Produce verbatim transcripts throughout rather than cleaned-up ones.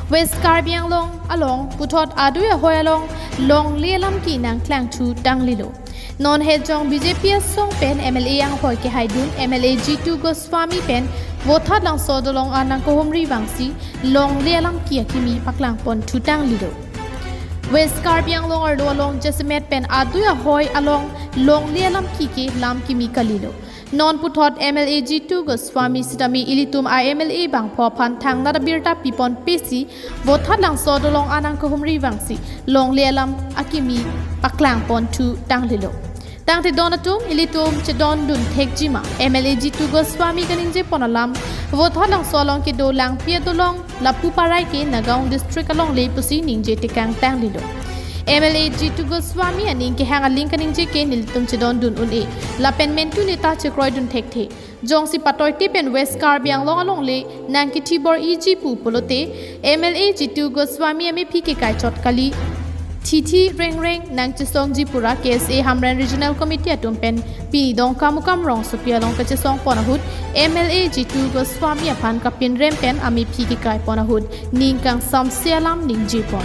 West Karbi Anglong along puthot adui ahoi along longle alam kenangklang thu tanglelo. Non hejong B J P asong pen M L A anghoi kehaidun M L A Jitu Goswami pen Vothatlangso dolong anang kohumri vangsi longle alam ke akimi paklangpon thu tanglelo. West Karbi Anglong arlo along jasemet pen adui ahoi along longle alam ke ke lam kimi kalilo. Non puthot M L A Jitu Goswami sitame ilitum a M L A bangpho aphan thangnat abirta pipon pesi Vothatlangso dolong anang kohumri vangsi longle alam akimi paklangpon thu tanglelo. Tangte don atum ilitum chedondun thekjima M L A Jitu Goswami kaningjepon alam Vothatlangso along kedo Langpi adolong lapu parai ke Nagaon district alongle pusi ningje tekang tanglelo. M L A Jitu Goswami aning kehang aling kaningje ke nelitum chedondun un-e. Lapen mentu neta chekroidun thekthe. Jongsi patoite pen West Karbi Anglong alongle nangkethibor-iji pu pulote M L A Jitu Goswami amephi kekaichot kali thithi rengreng nangchesongji pura K S A Hamren Regional Committee atum pen pini Dongkamukam rongsopi along kachesongpon ahut M L A Jitu Goswami aphan kapinrem pen amephi kekaipon ahut ning kangsamse alam ningjepon.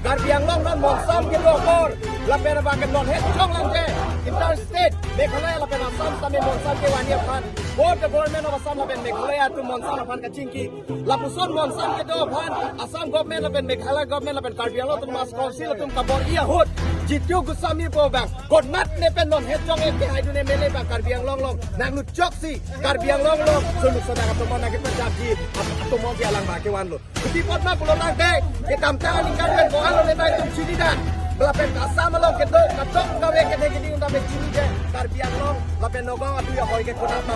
Karbi Anglong non monsam kedo apor, lapen abang ke non het chong lang je, interstate, Meghalaya lapen Assam tame monsam kevanji aphan, both the government of Assam lapen Meghalaya atum monsam aphan kachingki. Lapuson monsam kedo aphan Assam government lapen Meghalaya government lapen Karbi Anglong Autonomous Council atum kabor-i ahut Jitu Goswami pu abang konat ne pen non het chong ke haidun M L A abang Karbi Anglong along nanglut choksi Karbi Anglong along suluk sodak atum nangkepajapji at-, atum si alang abang kevanlo. Kuti potma pulo tangte kedamtang aningkan pen ko-an lo ne abang itum chinidet. Lapen Assam along kedo kadokave keding keding tame chini je Karbi Anglong lapen Nagaon adui ahoi ke konat ma.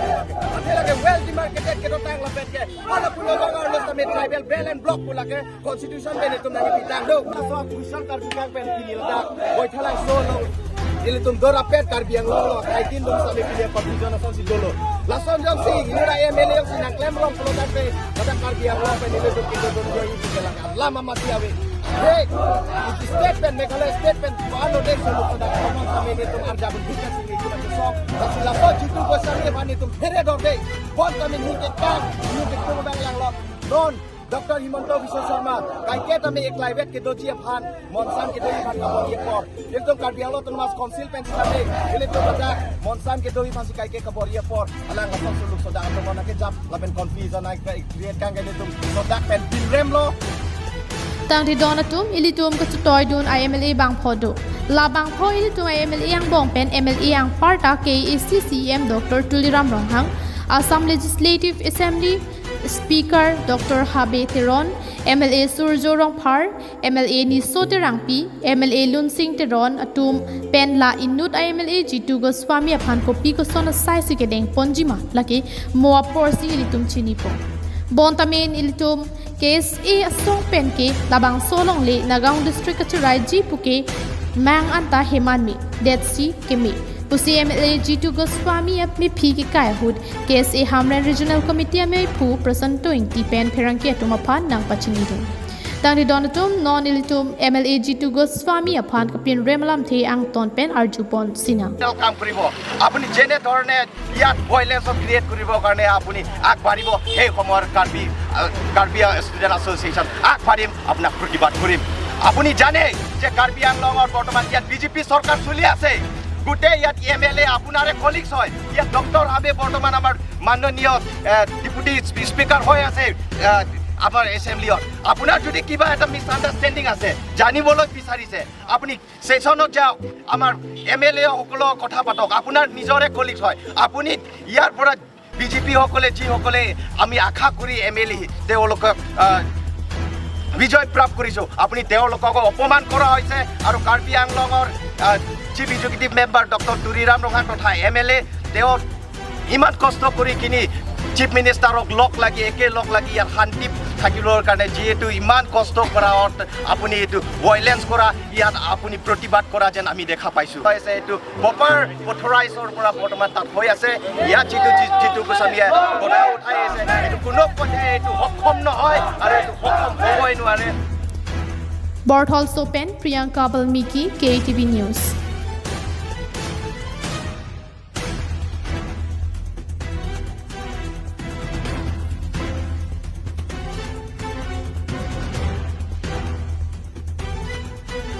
Ante lake well demarcated kedotang lapen ke hala pulo bang arlo tame tribal belt and block pu lake constitution pen itum nangkepitang do. Laso a-question karjukang pen pini ladak Vothatlangso along ilitum dorapet Karbi Anglong along akhai tin dong same pini confusion asonsi dolo. Lason jongsi inut a-M L A jongsi nangklemrong pulo tangte ladak Karbi Anglong pen ilitum kedodun joi isi ke lake alam amatsi ave. Hey, isi state pen, Meghalaya state pen ko-an lo de suluk sodak atum same ilitum arjabun bhikan sini kita kesong. Lasi laso Jitu Goswami aphan itum phere dorde. Bonta min hingke tang, hingke tum bang langlo. Non Doctor Himanta Biswa Sarma kaike tame eklaivet kedoji aphan, monsam kedoji aphan kabor-i apor. Ilitum Karbi Anglong Autonomous Council pen sitame ilitum ladak monsam kedoji aphansi kaike kabor-i apor. Alang lason suluk sodak atum nangkejap lapen confusion nangkecreate kang ke ilitum sodak pen pinremlo. Tangte don atum ilitum kachetoidun a-M L A bangpho do. La bangpho ilitum a-M L A angbong pen M L A angparta K A A C C E M Doctor Tuliram Ronghang, Assam Legislative Assembly Speaker Doctor Habe Teron, M L A Surjya Rongphar, M L A Niso Terangpi, M L A Lunsing Teron atum pen la inut a-M L A Jitu Goswami aphan kopi koson asai si kedengponjima lake mo aporsi ilitum chinipon. Bonta min ilitum K S A asong pen ke labangso alongle Nagaon district kacheraiji pu ke mang anta heman me, detsi keme pusi M L A Jitu Goswami amephi kekai ahut K S A Hamren Regional Committee amephu Prasanto Ingti pen pherangke atum aphan nangpachinidun. Tangte don atum non ilitum M L A Jitu Goswami aphan kapinrem alamthe angton pen arjupon sinang. Welcome koribo. Apuni jene dhorone ইয়াত violence create কৰিবৰ কাৰণে আপুনি আগবাঢ়িব, সেই সময়ত কাৰ্বি, আহ, Karbi student association আগবাঢ়িম, আপোনাক প্ৰতিবাদ কৰিম। আপুনি জানে যে কাৰ্বি আংলঙৰ বৰ্তমান ইয়াত বিজেপি চৰকাৰ চলি আছে, গোটেই ইয়াত এম এল এ আপোনাৰে কলিগছ হয়। ইয়াত ডক্টৰ আবে বৰ্তমান আমাৰ মাননীয়, আহ, ডেপুটি স্পি-, স্পীকাৰ হৈ আছে, আহ, আমাৰ এছেম্বলিত। আপোনাৰ যদি কিবা এটা মিছ আণ্ডাৰষ্টেণ্ডিং আছে, জানিবলৈ বিচাৰিছে, আপুনি ছেছনত যাওক, আমাৰ এম এল এ সকলক কথা পাতক, আপোনাৰ নিজৰে কলিগছ হয়। আপুনি ইয়াৰ পৰা বিজেপি সকলে, যিসকলে আমি আশা কৰি এম এল এ তেওঁলোকক, আহ, বিজয় প্ৰাপ্ত কৰিছো, আপুনি তেওঁলোকক অপমান কৰা হৈছে। আৰু কাৰ্বি আংলঙৰ, আহ, chief executive member doctor Tuliram Ronghang তথা এম এল এ, তেওঁ ইমান কষ্ট কৰি কিনি চিফ মিনিষ্টাৰক লগ লাগি, একে লগ লাগি ইয়াত শান্তি থাকিবৰ কাৰণে যিহেতু ইমান কষ্ট কৰা, অত-, আপুনি এইটো ভাইলেন্স কৰা, ইয়াত আপুনি প্ৰতিবাদ কৰা যেন আমি দেখা পাইছো। হৈছে এইটো প্ৰপাৰ অথৰাইজৰ পৰা বৰ্তমান তাত হৈ আছে। ইয়াত যিটো, যি-, যিটো গোস্বামীয়ে কথা উঠাই আছে, এইটো কোনো পধ্যে এইটো সক্ষম নহয় আৰু এইটো সক্ষম হ'বই নোৱাৰে। বৰথলছ' pen Priyanka Balmiki, K T V News.